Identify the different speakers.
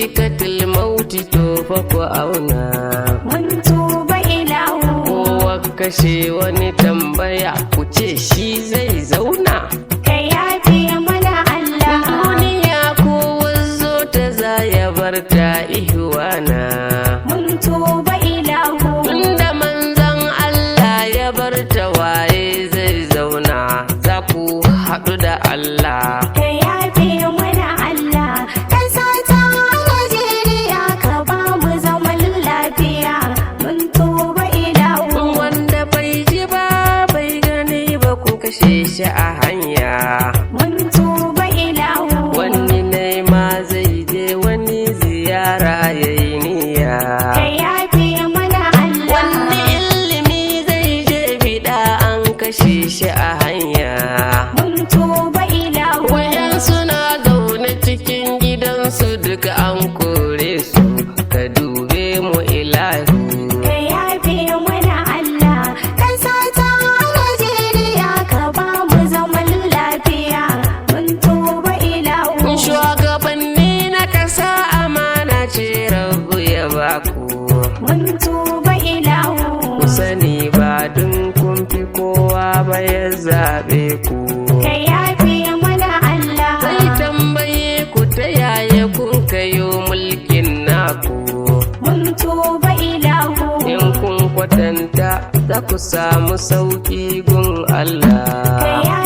Speaker 1: Haƙiƙatul mauti, to fa ku auna.
Speaker 2: Mun tuba ilahu.
Speaker 1: Kowa kashe wani, tambaya ku ce shi zai zauna?
Speaker 2: Ka yafe mana Allah.
Speaker 1: Duniya kowa zo ta za ya bar ta, ihwana.
Speaker 2: Mun tuba ilahu.
Speaker 1: Tunda manzon Allah ya bar ta, waye zai zauna? Za ku haɗu da Allah.
Speaker 2: Ka yafe mana Allah. Ƙasa ta Najeriya, ka ba mu zaman lafiya. Mun tuba ilahu.
Speaker 1: Wanda bai ji ba bai gani ba, ku kashe shi a hanya.
Speaker 2: Mun tuba ilahu.
Speaker 1: Wani nema zai je, wani ziyara yayi niyya.
Speaker 2: Ka yafe mana Allah.
Speaker 1: Wani ilimi zai je biɗa, an kashe shi a hanya.
Speaker 2: Mun tuba ilahu.
Speaker 1: Wayan suna zaune cikin gidansu, duka an kore su. Ka dube mu ilahu.
Speaker 2: Ka yafe mana Allah. Ƙasa ta Najeriya, ka ba mu zaman lafiya. Mun tuba ilahu.
Speaker 1: Shugabanni na kasa, amana ce Rabu ya baku.
Speaker 2: Mun tuba ilahu.
Speaker 1: Ku sani ba dun kun fi kowa ba ya zaɓe ku.
Speaker 2: Ka yafe mana Allah.
Speaker 1: Zai tambaye ku ta yaya kun kayo mulkin naku.
Speaker 2: Mun tuba ilahu.
Speaker 1: In kun kwatanta, za ku samu sauƙi gun
Speaker 2: Ka
Speaker 1: Allah.